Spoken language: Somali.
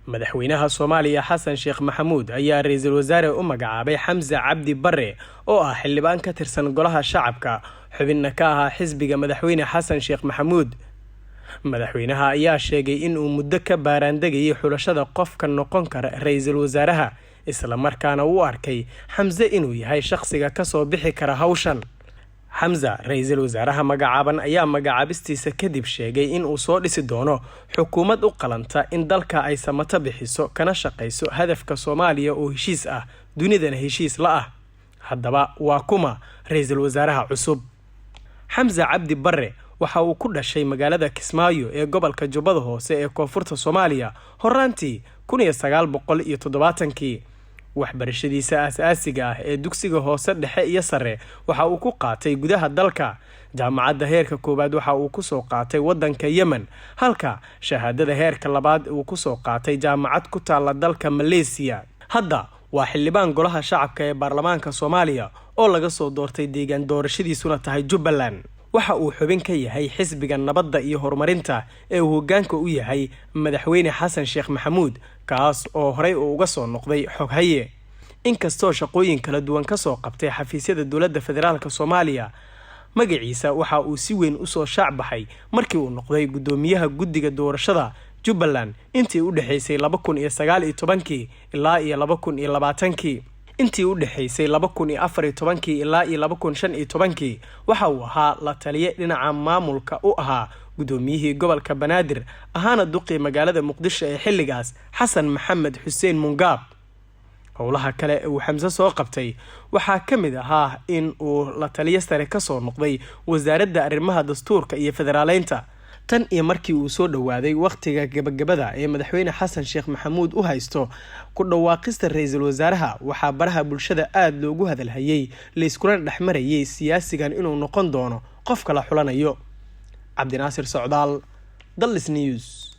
Madaxweynaha Soomaaliya Xasan Sheekh Maxamuud ayaa ra-iisul wasaare u magacaabay Xamse Cabdi Bare, oo ah xildhibaan ka tirsan Golaha Shacabka, xubinna ka ahaa xisbiga madaxweyne Xasan Sheekh Maxamuud. Madaxweynaha ayaa sheegay in uu muddo ka baaraandegayay xulashada qofka noqon kara ra-iisul wasaaraha, islamarkaana u arkay Xamse inuu yahay shaqsiga kasoo bixi kara hawshan. Xamsa, ra-iisul wasaaraha magacaaban, ayaa magacaabistiisa kadib sheegay in uu soo dhisi doono xukuumad u qalanta in dalka ay samato bixiso, kana shaqayso hadafka Soomaaliya oo heshiis ah, dunidana heshiis la ah. Haddaba, waa kuma ra-iisul wasaaraha cusub? Xamse Cabdi Bare waxa uu ku dhashay magaalada Kismaayo ee gobolka Jubbada Hoose ee koonfurta Soomaaliya horaantii 1970-kii. Waxbarashadiisa aas-aasiga ah ee dugsiga hoose, dhexe iyo sare waxa uu ku qaatay gudaha dalka. Jaamacadda heerka koowaad waxa uu kusoo qaatay wadanka Yemen, halka shahaadada heerka labaad uu kusoo qaatay jaamacad ku taalla dalka Maleysiya. Hadda waa xildhibaan Golaha Shacabka ee baarlamaanka Soomaaliya oo laga soo doortay deegaan doorashadiisuna tahay Jubbaland. Waxa uu xubin ka yahay Xisbiga Nabadda iyo Horumarinta ee uu hoggaanka u yahay madaxweyne Xasan Sheekh Maxamuud, kaas oo horey uu uga soo noqday xoghaye. Inkastoo shaqooyin kala duwan kasoo qabtay xafiisyada dowladda federaalka Soomaaliya, magaciisa waxa uu si weyn usoo shaac baxay markii uu noqday guddoomiyaha guddiga doorashada Jubbaland intii u dhexaysay 2019-kii ilaa iyo 2020-kii. Intii u dhexaysay 2014-kii ilaa iyo 2015-kii waxa uu ahaa la taliye dhinaca maamulka u ahaa guddoomiyihii gobolka Banaadir, ahaana duqii magaalada Muqdisho ee xilligaas, Xasan Maxamed Xuseen Mungaab. Howlaha kale ee uu Xamse soo qabtay waxaa ka mid ahaa in uu la taliyo sare kasoo noqday Wasaaradda Arrimaha Dastuurka iyo Federaaleynta. Tan iyo markii uu soo dhowaaday wakhtiga gabagabada ee madaxweyne Xasan Sheekh Maxamuud u haysto ku dhawaaqista ra-iisul wasaaraha, waxaa baraha bulshada aada loogu hadalhayay, layskuna dhexmarayay siyaasigan inuu noqon doono qofka la xulanayo. Cabdinaasir Socdaal, Dallis News.